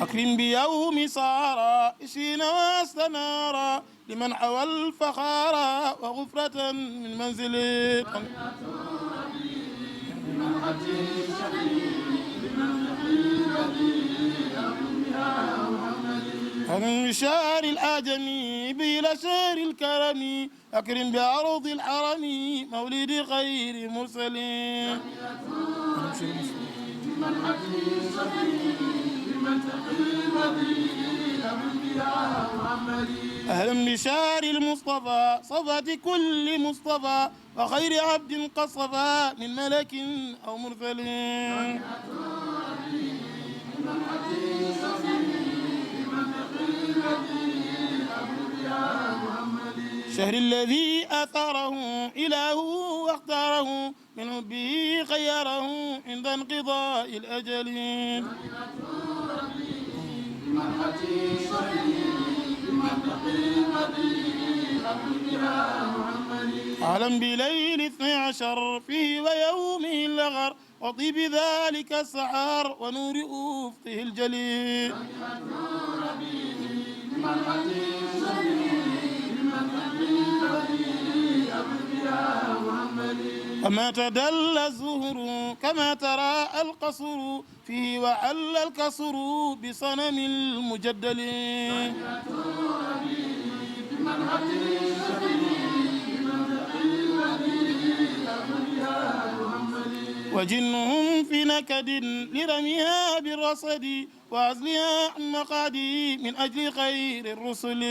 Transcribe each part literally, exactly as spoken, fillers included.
أكرم بيوم صار عشرين واستنار، لمن حوى الفخار وغفرة من منزله. أكرم بشهر العجم بلا شهر الكرم، أكرم بأرض الحرم مولد خير مرسلين. أهلا بشهر المصطفى، صفوة كل مصطفى، وخير عبد قد صفا من ملك أو مرسل. شهر الذي أثاره إله واختاره، من حبه خيره عند انقضاء الأجل. أهلا بليل اثني عشر فيه ويومه الأغر، وطيب ذلك السحر ونور أفقه الجلي. وما تدلى الزهر كما ترى القصر، فيه وحل الكسر بصنم المجدل. وجنهم في نكد لرميها بالرصد، وعزلها عن مقعدي من أجل خير الرسل.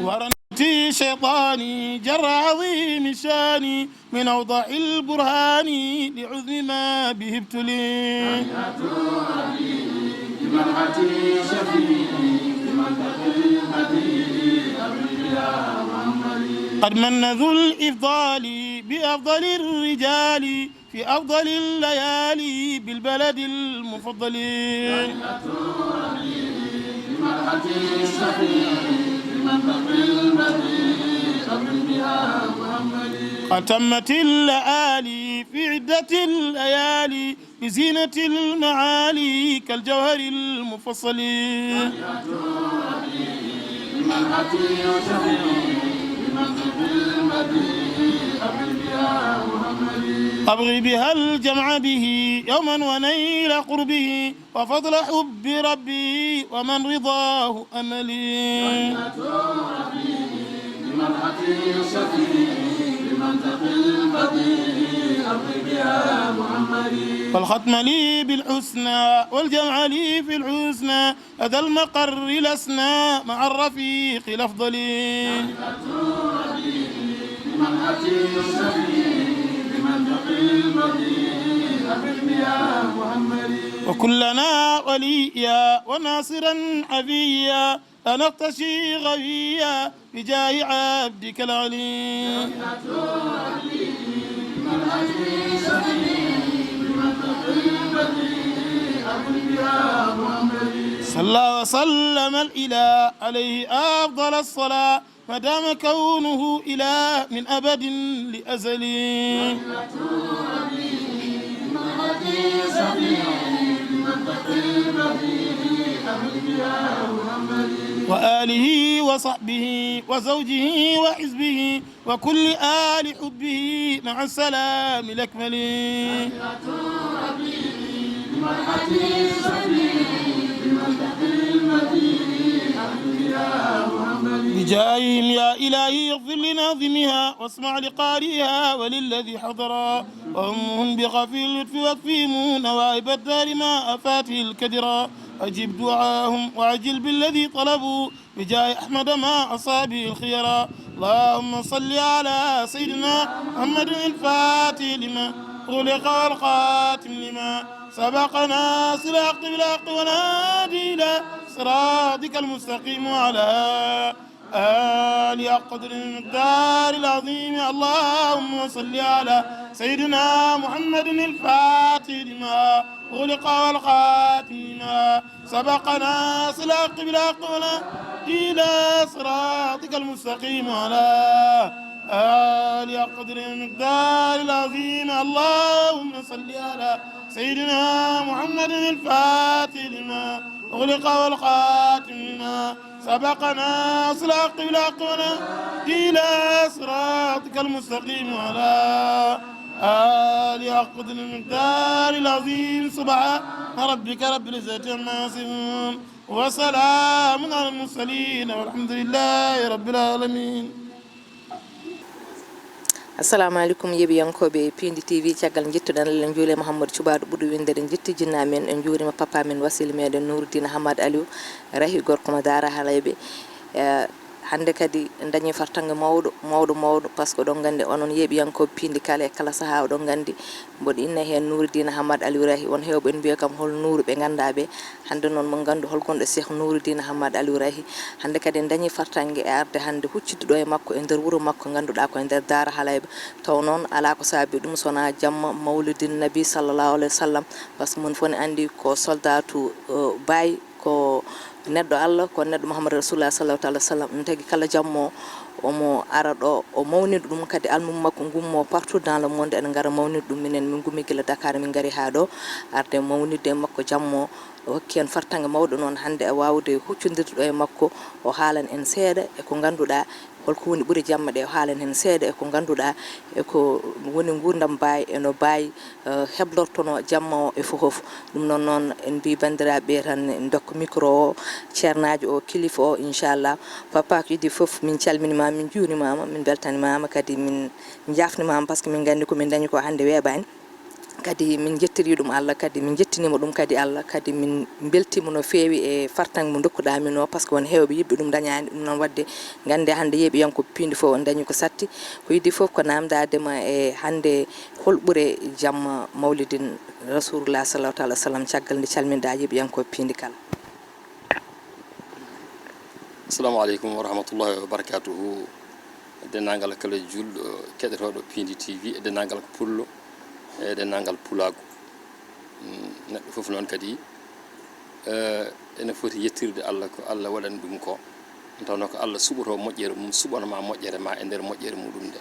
ورنتي شيطاني جر عظيم شاني، من أوضح البرهان لعظم ما به ابتلي. قد من ذو الإفضال بأفضل الرجال، في أفضل الليالي بالبلد المفضل. قد تمت الليالي في عدة الليالي، بزينة المعالي كالجوهر المفصل. أبغي بها الجمع به يوما ونيل قربه، وفضل حب ربي ومن رضاه أملي. والختم لي بالحسنى والجمع لي في الحسنى، لدى المقر لسنا مع الرفيق الأفضل. وكن لنا وليا وناصرا حفيا، لا نختشي غبيا بجاه عبدك العلي. صلى وسلم الإله عليه أفضل الصلاة، ما دام كونه إله من أبد لأزل. وآله وصحبه وزوجه وحزبه وكل آل حبه مع السلام الأكمل. بجاههم يا إلهي اغفر لناظمها، واسمع لقارئها وللذي حضر، وعمهم بخفي اللطف، واكفهم نوائب الدار مع آفاته الكدرى، أجب دعاهم وعجل بالذي طلبوا، بجاه أحمد مع أصحابه الخيرى. اللهم صل على سيدنا محمد الفاتح لما أغلق والخاتم لما سبق، ناصر الحق بالحق والهادي إلى صراطك المستقيم، وعلى آله قدر المقدار العظيم. اللهم صل على سيدنا محمد الفاتح لما أغلق والخاتم لما سبقنا صراط الحق ولا إلى صراطك المستقيم وعلى آل قدر المقدار العظيم. اللهم صل على سيدنا محمد الفاتح لما أغلق والخاتم لما سبقنا صراط الحق ولا إلى صراطك المستقيم وعلى آل قدر المقدار العظيم. سبحان ربك رب العزة عما يصفون. وسلام على المرسلين والحمد لله رب العالمين. Assalamu aleykum, yeɓiyankooɓe Piindi T V. Caggal njettuɗen Allah, en njuuli Mouhamadou Cuɓaaɗo ɓurɗo winndere njetti jinna men, en njuurima papa men, wasila meɗen Nourou Dine Hamad Aliou Rahi, gorko mo Daara Halayɓe. Eh, hannde kadi en dañi fartaŋŋe mawɗo mawɗo mawɗo, par ce que oɗon nganndi, onon yeɓiyankooɓe Piindi kala e kala sahaa, oɗon nganndi mboɗo inna heen Nourou Dine Hamad Aliou Rahi. Won heewɓe ene mbiya kam, hol Nourou ɓe nganndaa ɓe? Hannde noon, mo nganndu hol gonɗo Cheikh Nourou Dine Hamad Aliou Rahi. Hannde kadi en dañi fartaŋŋe e arde hannde huccitde ɗo e makko e nder wuro makko, ngannduɗaa ko e nder Daara Halayɓe. Taw noon, alaa ko saabi ɗum so wonaa jamma Mawlidin Nabi sallallahu alayhi wa sallam, par ce que mon fof ne anndi ko soldaatu, eh, Baay, ko neɗɗo Allah, ko neɗɗo Muhammad Rasulullah sallallahu taala wa sallam. Ɗum tagi kala jamma o, omo ara ɗo, o mawnina ɗum, kadi almum makko ngummo partout dans le monde, ene ngara mawnina ɗum. Minen min ngummi gila Dakar, min ngari haa ɗo, arde mawninde e makko jamma o. O hokki en fartaŋŋe mawɗo noon hannde e waawde huccondirde ɗo e makko, o haalan en seeɗa e ko ngannduɗaa, holko woni ɓure jamma ɗe, o haalan en seeɗa e ko ngannduɗaa, e ko woni nguurndam Baay, e no Baay, eh, heblortonoo jamma o e fof fof. Ɗum noon, noon en mbii banndiraaɓe ɓe tan, en ndokka micro o, ceernaajo o, kilifa o, inchallah. Papa, ko idii fof, min calminimaama, min njuurimaama, min mbeltanimaama, kadi min njaafnimaama, par ce que min nganndi ko min ndañi ko hannde weeɓaani. Kadi min njettirii ɗum Allah, kadi min njettiniima ɗum kadi Allah, kadi min mbeltiima no feewi e fartaŋŋe mo ndokkuɗaa min o, par ce que won heewɓe yiɗɓe ɗum ndañaani. Ɗum noon waɗde, nganndee hannde yeeɓiyankooɓe Piindi fof on ndañi ko satti. Ko idii fof ko naamndaade ma e hannde hol ɓure jamma Mawlidin Rasulullah sallallahu taala wa sallam, caggal nde calminɗaa yeeɓiyankooɓe Piindi kala. Assalamu aleykum wa rahmatullahi wa barakatuhu. Denndaangal kala juulɗo keɗotooɗo Piindi T V, e denndaangal ko pullo, e denndaangal pulaagu. Mm, neɗɗo fof noon kadi, eh, ene foti yettirde Allah ko Allah waɗani ɗum ko. Nde tawnoo ko Allah suɓotoo moƴƴere mum, suɓana ma moƴƴere ma e nder moƴƴere muɗum nde.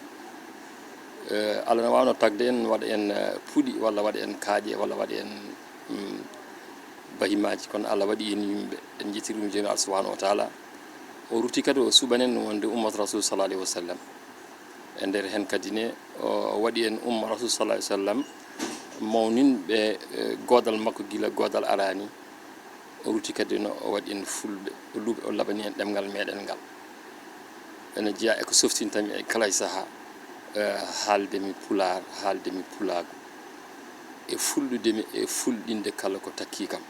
Eh, Allah ne waawno tagde en, waɗa en, eh, puɗi, walla waɗa en kaaƴe, walla waɗa en, mm, bahimaaji, kono Allah waɗi en yimɓe, en njettiri ɗum Joomiraaɗo Subhaanahu wa Taala. O rutti kadi o suɓani en wonde ummat Rasul sallallahu alayhi wa sallam. E nder heen kadi ne, o waɗi en umma Rasul sallallahu alayhi wa sallam, mawninɓe, eh, goodal makko gila goodal araani. O rutti kadi no o waɗi en fulɓe, o luɓi, o labani en ɗemngal meɗen ngal. Ene jeyaa e ko softinta mi e kala e sahaa, eh, haalde mi pulaar, haalde mi pulaagu, e fulɗude mi e fulɗinde kala ko takkii kam.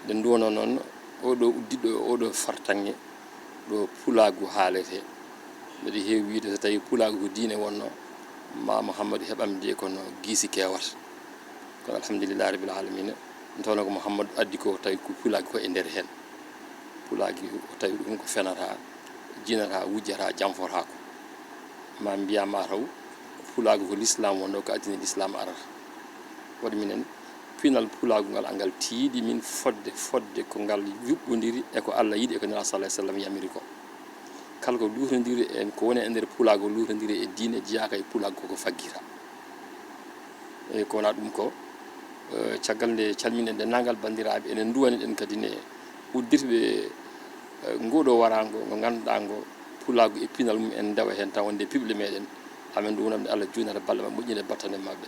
Nde nduwonoo noon, oɗo udditɗo e oɗo fartaŋŋe, ɗo pulaagu haaletee. Mbeɗa heewi wiyde, so tawii pulaagu ko diine wonnoo, ma Muhammadu heɓam de kono giisi keewata. Kono alhamdulillahi rabbil alamina, ɗum tawno ko Muhammadu addi ko, tawi ko pulaagu ko e nder heen. Pulaagu o tawi ɗum ko fenata, jinata, wujjata, janfotaako. Ma mbiyaa ma taw pulaagu ko lislaam wonnoo, ko addina lislaam arata. Waɗi minen pinal pulaagu ngal, angal tiiɗi min fodde, fodde ko ngal yuɓɓondiri e ko Allah yiɗi, e ko Nelaaɗo sallallahu alayhi wa sallam yamiri ko. Kala ko luutondiri e ko woni e nder pulaagu, luutondiri e diine, jeyaaka e pulaagu, koko faggita. E ko wonaa ɗum ko, eh, caggal nde calminen denndaangal banndiraaɓe, enen nduwani ɗen kadi ne uddirɓe, eh, ngooɗoo waraango ngo ngannduɗaa ngo pulaagu e pinal mum en ndewa heen, tawa wonde piɓle meɗen, amen nduwna ɓe Allah juunata balɗe maɓɓe, moƴƴina battane maɓɓe.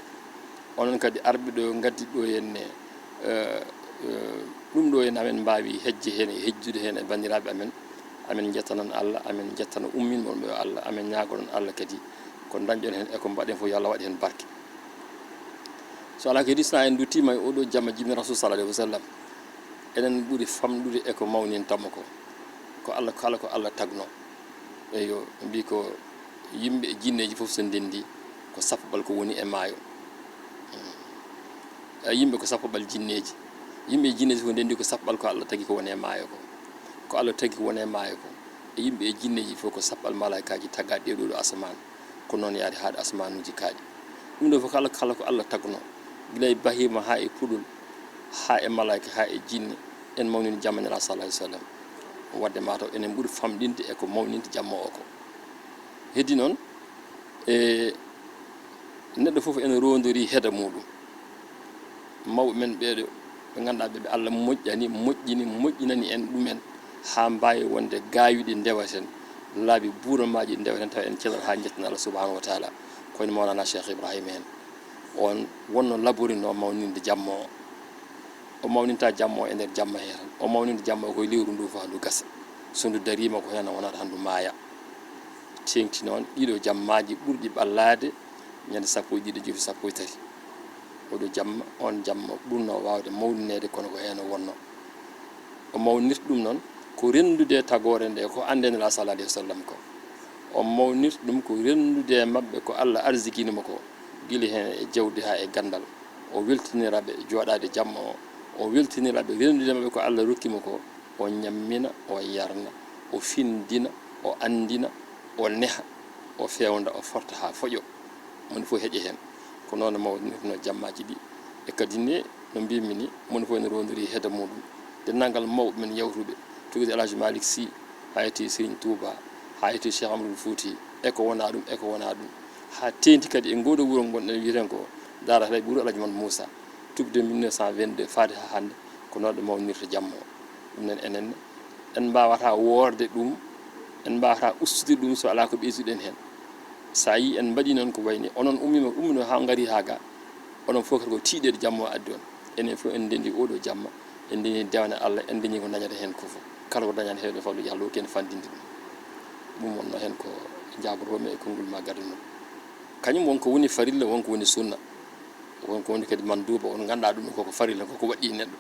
Onon kadi arɓe ɗo, ngaddi ɗo heen ne, eh, eh, ɗum ɗo heen amen mbaawi hejje heen e hejjude heen e banndiraaɓe amen. Amen njettanan Allah, amen njettana ummin mon ɓe Allah, amen ñaagonon Allah kadi ko dañɗon heen e ko mbaɗen fof yo Allah waɗ heen barke. So alaa ko heddi, so en nduttiima e oɗo jamma jibini Rasul sallallahu alayhi wa sallam, enen ɓuri famɗude e ko mawninta mo ko. Ko Allah, kala ko Allah tagno. Eyyo, ɓe mbii ko yimɓe e jinneeji fof so ndenndi, ko sappoɓal ko woni e maayo. Mm. E yimɓe ko sappoɓal jinneeji. Yimɓe e jinneeji fof ndenndi ko sappoɓal ko Allah tagi ko woni e maayo ko. Ko Allah tagi ko woni e maayo ko. E yimɓe e jinneeji fof ko sappoɓal malaykaaji tagaaɗi ɗee ɗoo ɗo asamaan. Ko noon yaari haa ɗo asmaanuuji kaaɗi. Ɗum ɗoo fof kala, kala ko Allah tagno. Gila e bahiima haa e puɗol. haa e malaayka, haa e jinne, en mawnini jamma Nelaaɗo sallallahu alaihi wasallam. Wadde mataw enen ɓuri famɗinde e ko mawninta jamma o ko. Heddi noon, e neɗɗo fof ene roondori heeda muɗum. Mawɓe men ɓeeɗo, ɓe ngannduɗaa ɓe, ɓe Allah moƴƴani, moƴƴini, moƴƴinani en ɗumen, haa mbaawi wonde gaayuɗi ndewaten, laabi buuramaaji ndewaten, tawa en celat haa njetten Allah subhanahu wa taala. Ko wayno Mawlana Cheikh Ibrahima en. On wonno laborinoo mawninde jamma o. O mawninta jamma o e nder jamma he tan. O mawninta jamma o koye lewru ndu fof haa ndu gasa. So ndu dariima ko heen wonata haa ndu maaya. Teeŋti noon ɗiɗo jammaaji ɓurɗi ɓallaade, ñande sappo e ɗiɗi, jofi sappo e tati. Oɗo jamma, on jamma ɓurno waawde mawnineede, kono ko heen o wonno. O mawnirta ɗum noon ko renndude tagoore nde ko annde Nelaaɗo sallallahu alaihi wasallam ko. O mawnirta ɗum ko renndude e maɓɓe ko Allah arzikinimo ko, gila heen e jawdi haa e ganndal. O weltinira ɓe jooɗaade jamma o. O weltinira ɓe renndude e maɓɓe ko Allah rokkimo ko. O ñammina, o yarna, o findina, o anndina, o neha, o fewnda, o forta haa foƴo. Moni fof heƴa heen. Ko noon mawnirno jammaaji ɗi. E kadi ne, no mbiymi ni, moni fof ene roondori heeda muɗum. Denndaangal mawɓe men yawtuɓe, tuggude El Hadji Malick Sy, haa yetti Serigne Touba, haa yetti Cheikh Amadou Fouti, e ko wonaa ɗum, e ko wonaa ɗum. Haa teeŋti kadi e ngooɗo wuro ngonɗen wiyeten ko Daara Haray, ɓuru El Hadji Mouhamed Moussa, tuggude mille neuf cent vingt-deux faade haa hannde, ko noon ɓe mawnirta jamma o. Ɗum noon enen ne, en mbaawata woorde ɗum, en mbaawata ustude ɗum so alaa ko ɓeyduɗen heen. So a yii en mbaɗii noon ko wayi ni, onon ummiima, umminoo haa ngarii haa ga, onon fof kadi ko tiiɗeede jamma o addi on. Enen fof en ndenndi oɗo jamma, en ndenndi dewane Allah, en ndenndi ko dañata heen ko fof. Kala ko dañata heen ɗo fawde Yalla hokki en fanndinde ɗum. Ɗum wonnoo heen ko njaabotoo-mi e konngol ma gaddanol. Kañum won ko woni farilla, won ko woni sunna. Won ko woni kadi manduuba, on nganndaa ɗum koko farilla, koko waɗɗi neɗɗo.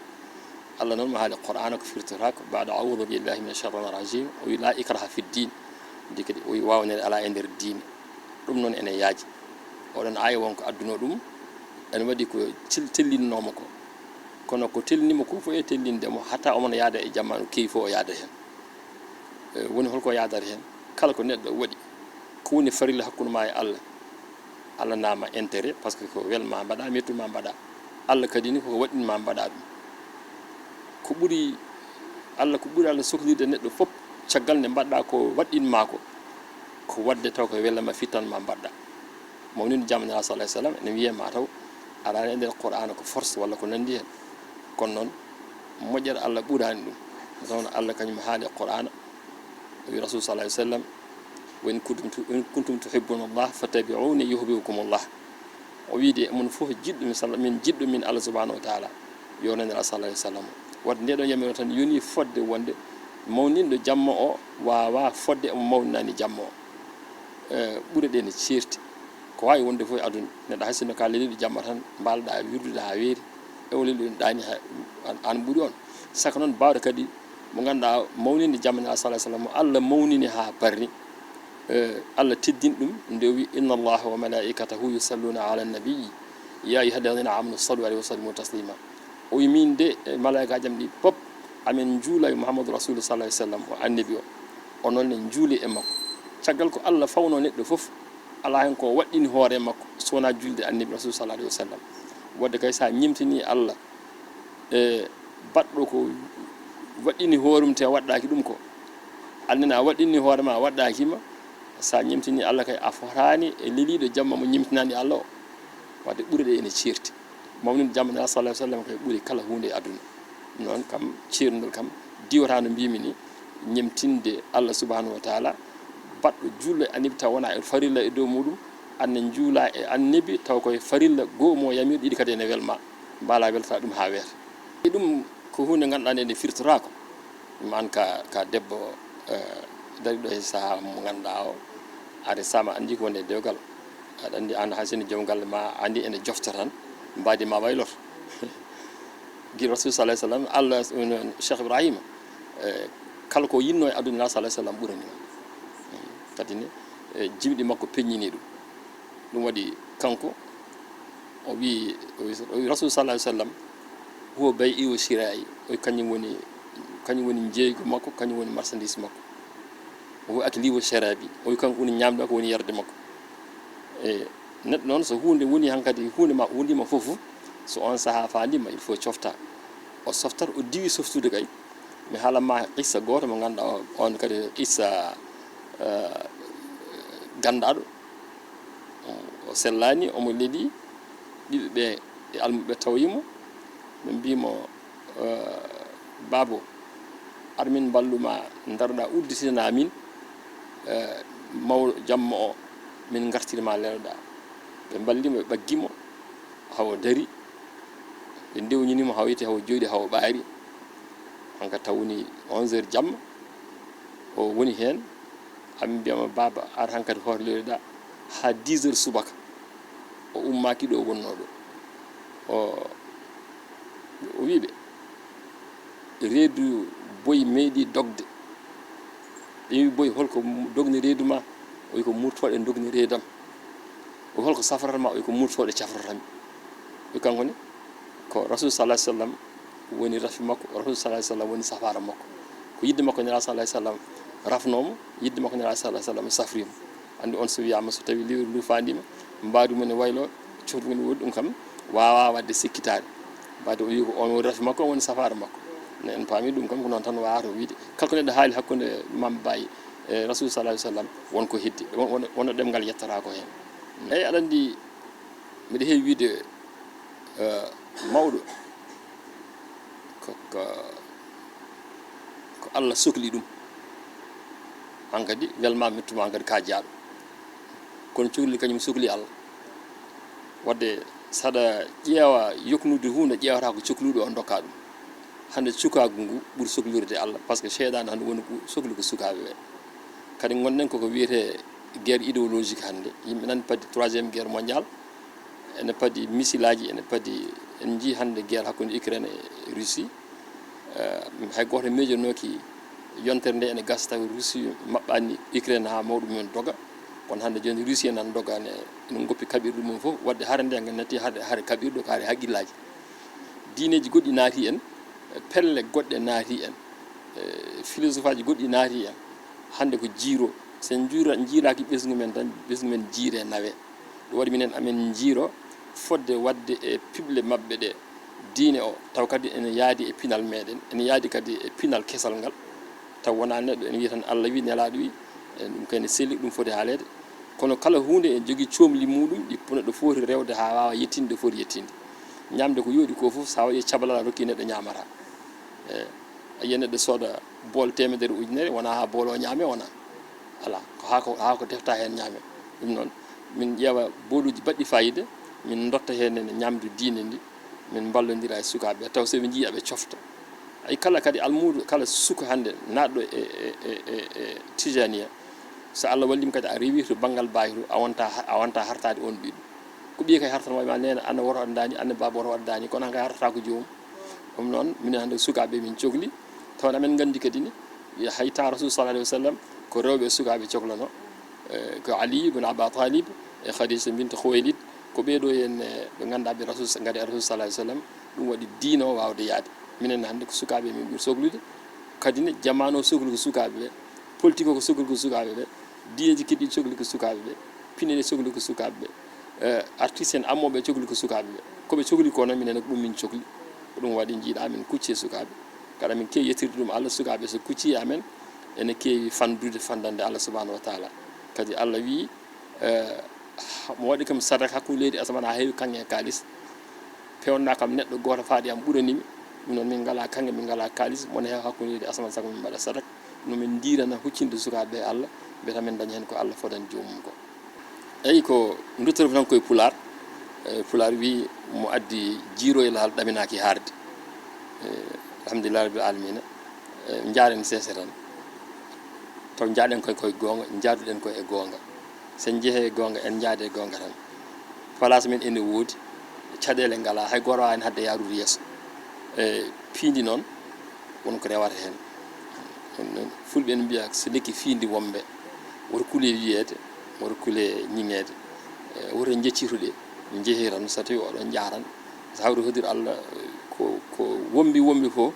Allah noon mo haali Qur'aana ko firtata ko, baada a'uudu billahi mina shaytaani rajiim, o wi, "Laa ikraha fi diin." Ndi kadi o wi, "Waawnere alaa e nder diine." Ɗum noon ene yaaji. Oɗon aaya won ko addunoo ɗum, ene waɗi ko tel-, tellinnooma ko. Kono ko tellinii mo ko fof e tellinde mo, hatta omo yaada e jamaanu kewi fof o yaada heen. E, woni holko yaadata heen? Kala ko neɗɗo waɗi, ko woni farilla hakkunde ma e Allah, Allah naama intérêt, parce que ko welma mbaɗa, mettu ma mbaɗa. Allah kadi ni koko waɗɗin ma mbaɗa ɗum. Ko ɓuri Allah, ko ɓuri Allah sohlirde neɗɗo fof, caggal nde mbaɗɗa ko waɗɗin ma ko, ko waɗde taw ko welma fittan ma mbaɗɗa. Mawninde jamma Nelaaɗo sallallahu alaihi wasallam ene wiyee ma taw alaa e nder Qur'aana ko force walla ko nanndi heen. Kono noon, moƴƴere Allah ɓuraani ɗum. Ɗum tawno Allah kañum haali e Qur'aana, o wi Rasul sallallahu alaihi wasallam, "Wa in kuntum tu-, in kuntum tuhibbuna Allah fattabi'uni yuhbibkumullah." O wiide mon fof jiɗɗo min salla-, min jiɗɗo min Allah subhanahu wa taala, yo nande Allah sallallahu alaihi wasallam. Wadde nde ɗo yamiro tan yoni fodde wonde mawninɗo jamma o waawa fodde omo mawninaani jamma o. E, ɓure ɗe ne ceerti. Ko waawi wonde fof e aduna, neɗɗo hay sinno ka leliɗo jamma tan, mbaaloɗa wirdude haa weeri, e o leliɗo ɗaani ha, an, an ɓuri on. Saka noon, baawɗo kadi mo ngannduɗaa mawninde jamma Nelaaɗo sallallahu alaihi wasallam, mo Allah mawnini haa barri, e, Allah teddini ɗum, nde o wi, "Inna Allaha wa malaikatahu yusalluna ala nabiyyi, ya ayyuha alladhina amanu sallu alaihi wa sallimu taslima." O wi, "Min de, e malaikaaji am ɗi pop, amen njuula e Muhammadu Rasulu sallallahu alaihi wasallam, o annabi o. Onon ne njuule e makko." Caggal ko Allah fawno neɗɗo fof, alaa heen ko waɗɗini hoore makko so wonaa julde annabi Rasul sallallahu alaihi wasallam. Wadde kay, so a ñemtini Allah e baɗɗo ko waɗɗini hoore mum te waɗɗaaki ɗum ko, annene a waɗɗini hoore ma, a waɗɗaaki ma, so a ñemtini Allah kay, a fotaani e leliiɗo jamma mo ñemtinaani Allah o. Wadde ɓure ɗe ene ceerti. Mawninde jamma Nelaaɗo sallallahu alaihi wasallam kay ɓuri kala huunde e aduna. Noon kam, ceerndol kam, diwata no mbimi ni, ñemtinde Allah subhanahu wa taala, baɗɗo julɗo e annabi taw wona e farilla e dow muɗum, anne njuula e annabi taw koye farilla goo mo yamir ɗiɗi kadi ene welma, mbaala welta ɗum haa weeta. E ɗum ko huunde ngannduɗaa nde, nde firtotaako. Ɗum an ka, ka debbo, eh, dariɗo e saha mo ngannduɗaa o, a resama anndi ko woni e dewgal. Aɗa anndi an hay sinno joom galle ma anndi ene jofta tan, mbaadi ma wayloto. Gila Rasul sallallahu alaihi wasallam, Allah, Cheikh Ibrahima, eh, kala ko yinno e aduna sallallahu alaihi wasallam ɓurani mo. Kadi ne, eh, jimɗi makko peññini ɗum. Ɗum waɗi kanko, o wi, o wi, o wi Rasul sallallahu alaihi wasallam, "Huwa bay'i wa shira'i." O wi kañum woni, kañum woni jeeygu makko, kañum woni marchandise makko. "Huwa akli wa sharabi." O wi kanko woni ñamde makko, woni yarde makko. E neɗɗo noon, so huunde woni hankadi, huunde ma wondima fof, so on saha fandima, il faut cofta. O softat, o diwi softude kay. Mi haalan ma qissa gooto mo ngannduɗaa o, on kadi qissa, eh, ganndaaɗo. O sellaani, omo leeli ɓiɓɓe ɓe e almuɓe tawi mo. Ɓe mbii mo, eh, "Baabo, ar min mballu ma, ndaroɗaa udditina min, eh, mawɗo jamma o, min ngartir ma leloɗaa." Ɓe mballi mo, ɓe ɓaggi mo, hawo dari. Ɓe ndewnini mo, hawo yetti, hawo jooɗi, hawo ɓaari. Hanka taw woni onze heures jamma, o woni heen. Ami mbiyama, "Baaba, ar hankadi hoore leydi ɗa haa dix heures subaka." O ummaaki ɗo wonnoo ɗo. O, o wii ɓe, "Reedu boy meeɗi dogde." Ɓe wii, "Boy, holko dogni reedu ma?" O wii, "Ko murtooɗe dogni reedam." O wii, "Holko safrata ma?" O wii, "Ko murtooɗe cafrata mi." O wii, kanko ne, ko Rasul sallallahu alaihi wasallam woni rafi makko, Rasul sallallahu alaihi wasallam woni safaara makko. Ko yidde makko Nelaaɗo sallallahu alaihi wasallam rafnoo mo, yidde makko Nelaaɗo sallallahu alaihi wasallam safrii mo. Anndi on so wiyaama, so tawi lewru luufaandiima, mbaadi mum ne waylo, coftu mum ne woodi, ɗum kam waawaa waɗde sikkitaare. Mbaadi o wii ko on woni rafi makko, on woni safaara makko. Ne en paami ɗum kam ko noon tan waawata wiide. Kala ko neɗɗo haali hakkunde Maam Baay e Rasul sallallahu alaihi wasallam, won ko heddi. Won, won, won ɗemngal yettataa ko heen. Eyi, aɗa anndi, mbiɗa heewi wiide, eh, mawɗo ko, ko, ko Allah sokli ɗum. Hankadi welma mettu ma hankadi ka jaaɗo. Kono cokli kañum sokli Allah. Wadde saɗa ƴeewa yoknude huunde, ƴeewata ko cokluɗo on dokka ɗum. Hannde cukaagu ngu ɓuri soklirude Allah, parce que seyɗaane hannde woni ko sokli ko sukaaɓe ɓe. Kadi ngonɗen koko wiyetee guerre idéologique hannde. Yimɓe nani padi troisième guerre mondiale, ene padi misilaaji, ene padi, en njii hannde guerre hakkunde Ukraine e Russie. Eh, hay gooto miijonooki yontere nde ene gasa tawi Russie maɓɓaani Ukraine haa mawɗum mum doga. Kono hannde jooni Russie nan doga ne, ene ngoppi kaɓirɗe mum fof. Wadde hare nde ngal natti hare, hare kaɓirɗo, ko hare haqqillaaji. Diineeji goɗɗi naati en, pelle goɗɗe naati en, eh, philosophe aji goɗɗi naati en. Hannde ko jiiro. So en njuura-, njiiraaki ɓesngu men tan, ɓesngu men jiire nawe. Ɗum waɗi minen amen njiiro fodde waɗde e piɓle maɓɓe ɗe diine o, taw kadi ene yaadi e pinal meɗen, ene yaadi kadi e pinal kesal ngal. Taw wonaa neɗɗo ene wiya tan Allah wi, Nelaaɗo wi, e ɗum kay ne selli, ɗum foti haaleede. Kono kala huunde ene jogii coomli muuɗum, ɗi neɗɗo foti rewde haa waawa yettinde ɗo foti yettinde. Ñaamde ko yooɗi ko fof, so a waɗi cabalal a rokki neɗɗo ñaamata. E, a yiya neɗɗo sooda bool teemedere ujunere, wonaa haa bool o ñaame, wonaa. Alaa, ko haa ko, haa ko defta heen ñaame. Ɗum noon, min ƴeewa booluuji baɗɗi faayiida, min ndotta heen ene ñaamdu diine ndi, min mballondira e sukaaɓe, taw so ɓe njii aɓe cofta. Ay, kala kadi almuudo, kala suka hannde naatɗo e, e, e, e, e Tijaniya, so Allah wallii ma kadi a rewii to banngal baay to, a wonta, a wonta hartaade oon ɓiɗɗo. Ko ɓiye kay hartata ma, ma neene, aan woto waɗ ndaani, aan baaba woto waɗ ndaani, kono aan kay hartata ko joomum. Ɗum noon, minen hannde sukaaɓe min cokli, tawa amen nganndi kadi ne, hay ta Rasul sallallahu alaihi wasallam, ko rewɓe e sukaaɓe coklanoo, eh, ko Ali ibn Aba Talib e Khadija bint Khuwaylid, ko ɓee ɗo en, eh, ɓe ngannduɗaa ɓe Rasul, ngadi e Rasul sallallahu alaihi wasallam, ɗum waɗi diine o waawde yaade. Minen hannde ko sukaaɓe min ɓuri soklude, kadi ne jamaanu o sokli ko sukaaɓe ɓe, politique o ko sokli ko sukaaɓe ɓe, diineeji keɗɗi sokli ko sukaaɓe ɓe, pine ɗe sokli ko sukaaɓe ɓe, eh, artiste en ammooɓe cokli ko sukaaɓe ɓe. Ko ɓe cokli ko noon minen ko ɗum min cokli. Ko ɗum waɗi njiiɗa min kucci e sukaaɓe. Kadi min keewi yettirde ɗum Allah, sukaaɓe so kucci e amen, ene keewi fandude fandande Allah subhanahu wa taala. Kadi Allah wi, eh, mo waɗi kam sadak hakkunde leydi asamaan haa heewi kaŋŋe e kaalis. Peewnaa kam neɗɗo gooto faaɗi am ɓurani mi. Ɗum noon min ngalaa kaŋŋe, min ngalaa kaalis, mo ne heewa hakkunde leydi asamaan sago min mbaɗa sadak. No min ndiirana huccinde sukaaɓe e Allah, mbiyata min daña heen ko Allah fodani joomum ko. Eyi, ko nduttormi tan koye Pulaar. E, Pulaar wi, mo addi jiiroylal ɗaminaaki haarde. E, alhamdulillahi rabbil alamina. E, njaaren seese tan. Taw njaaɗen koye, koye goonga, njaaduɗen koye e goonga. So en njehee e goonga, en njaade e goonga tan. Place men ene woodi, caɗeele ngalaa, hay gooto waawaa en haɗde yaarude yeeso. E, piindi noon, won ko rewata heen. Ɗum noon, fulɓe ene mbiya, so lekki fiindi wombe, woto kule yiyeede, woto kule ñiŋeede. E, woto njeccitude, njehee tan, so tawi oɗon njaha tan, so hawri hodir Allah, ko, ko wombi wombi fof,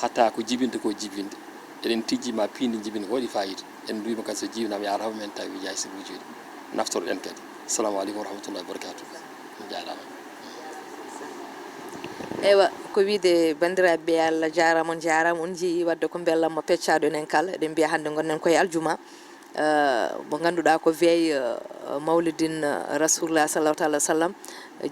hatta ko jibinta ko jibinde. Eɗen tijji ma piindi jibinde ko waɗi fayida. En nduwima kadi so jibinama yaata hawmen tawi jaay sibuji ɗi. Naftoroɗen kadi. Assalamu aleykum wa rahmatullahi wa barakatuh. On jaaraama. Eywa, ko wiide, banndiraaɓe ɓe, Allah jaaraama, on njaaraama, on njiyii, wadde ko mbellamma peccaaɗo enen kala. Eɗen mbiya hannde ngonɗen koye aljuma, eh, mo ngannduɗaa ko veille, eh, mawlidin, eh, Rasulullah sallallahu taala wa sallam.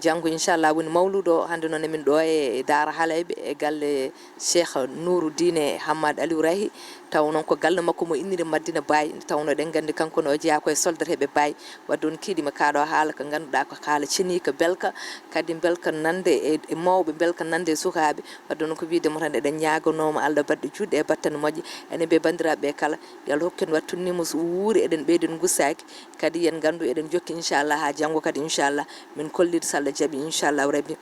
Janngo, inchallah, woni mawluudo o. Hannde noon emin ɗo e Daara Halayɓe, e galle Cheikh Nourou Diine Hammad Aliou Rahi, taw noon ko galle makko mo inniri Madina Baye. Tawnoo eɗen nganndi kanko ne o jeyaa koye soldateeɓe Baye. Wadde on kiiɗima kaaɗo haala ko ngannduɗaa ko haala ceniika, belka, kadi belka nande e, e mawɓe, belka nande e sukaaɓe. Wadde noon ko wiide mo tan, eɗen ñaaganoo mo Allah baɗɗo juutɗe e battane moƴƴe. Enen ɓe banndiraaɓe ɓe kala, yo Allah hokku en wattu nimo so wuuri, eɗen ɓeydi en gusaaki. Kadi yen nganndu eɗen jokki inchallah haa janngo kadi inchallah. Min kollidi so Allah jaɓi inchallahu rabbi.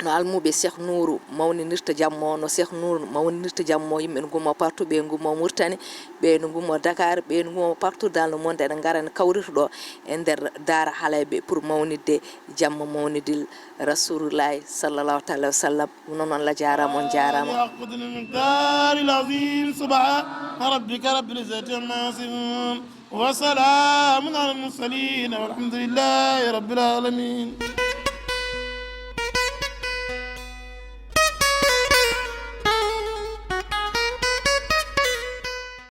No almuɓe Cheikh Nourou mawninirta jamma o, no Cheikh Nourou mawninirta jamma o, yimɓe ne ngummo partout, ɓe ngummo Mauritanie, ɓe ne ngummo Dakar, ɓe ne ngummo partout dans le monde, ene ngara, ene kawrita ɗo e nder Daara Halayɓe pour mawnidde jamma mawnidil Rasulullahi sallallahu taala wa sallam. Ɗum noon, Allah jaaraama, on jaaraama. حق المقدار العظيم. سبحان ربك رب العزة عما يصفون. وسلام على المرسلين والحمد لله رب العالمين.